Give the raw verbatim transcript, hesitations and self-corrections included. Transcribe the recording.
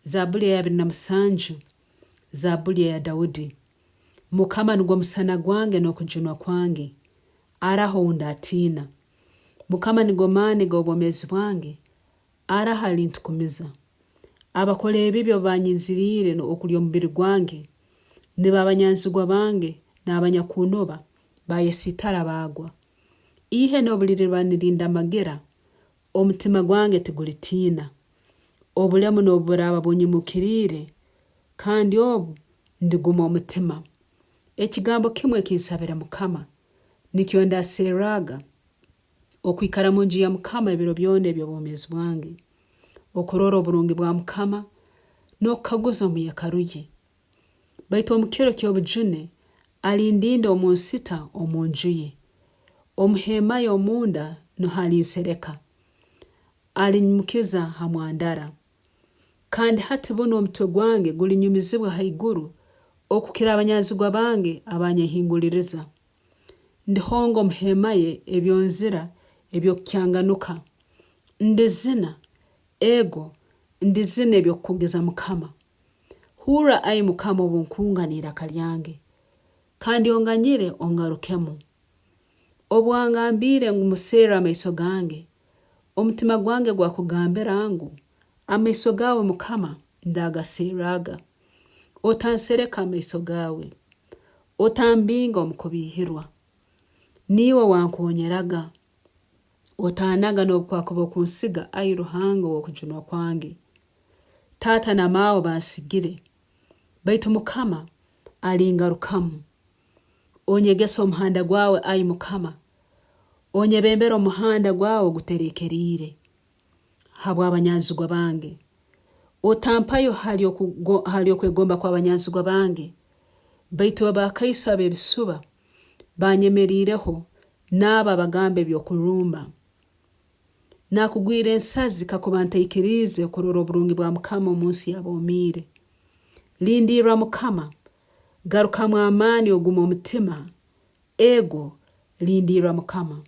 Zabbuli eya abiri na musanju. Zabbuli eya Daudi. Mukama nugwo musana gwange n'okujunwa kwange, araha ou ndatiina? Mukama nugwo maani g'obwomeezi bwange, araha alintukumiza? Abakora ebibi obu banyiziriire okulya omubiri gwange, nibo abanyanzigwa bange n'abanyakunoba, bayesiitara baagwa. Ihe noobu liriba nirindamagira, omutima gwange tigulitiina. Obulemu noobu buraaba bunyimukiriire, kandi obu ndiguma omutima. Ekigambo kimu eki nsabire Mukama, nikyo ndaserraga, okwikara mu nju ya Mukama ebiro byona eby'obwomeezi bwange, okurora oburungi bwa Mukama, n'okukaguza omu yekaru ye. Baitu omu kiro ky'obujune, alindinda omu nsita omu nju ye. Omu heema ye omunda nuho alinsereka. Alinyimukiza ha mwandara. Kandi hati bunu omutwe gwange gulinyumizibwa haiguru okukira abanyanzigwa bange abanyehinguliriza. Ndihonga omu heema ye ebyonzira eby'okukyanganuka. Ndizina, ego, ndizina eby'okukugiza Mukama. Hurra, ai Mukama, obu nkunga n'iraka lyange, kandi onganyire, ongarukemu. Obu wangambiire ngu, "Muserre amaiso gange," omutima gwange gwakugambira ngu, "Amaiso gaawe, Mukama, ndagaserraga." Otansereka amaiso gaawe, otambinga omu kubiihirwa. Niiwe wankonyeraga. Otaanaga n'obu kwakuba okunsiga, ai Ruhanga ow'okujunwa kwange. Taata na maawe bansigire, baitu Mukama alingarukamu. Onyegese omuhanda gwawe, ai Mukama, onyebembere omuhanda gwawe oguterekeriire. Habw'abanyanzigwa bange. Otampayo hali okugo-, hali okwegomba kw'abanyanzigwa bange, baitu abakaiso ab'ebisuba banyemeriireho, n'abo abagamba eby'okurumba. Nakugwire ensazi kakuba ntaikiriize kurora oburungi bwa Mukama omu nsi y'aboomiire. Lindirra Mukama, garukamu amaani, ogume omutima, ego, lindirra Mukama.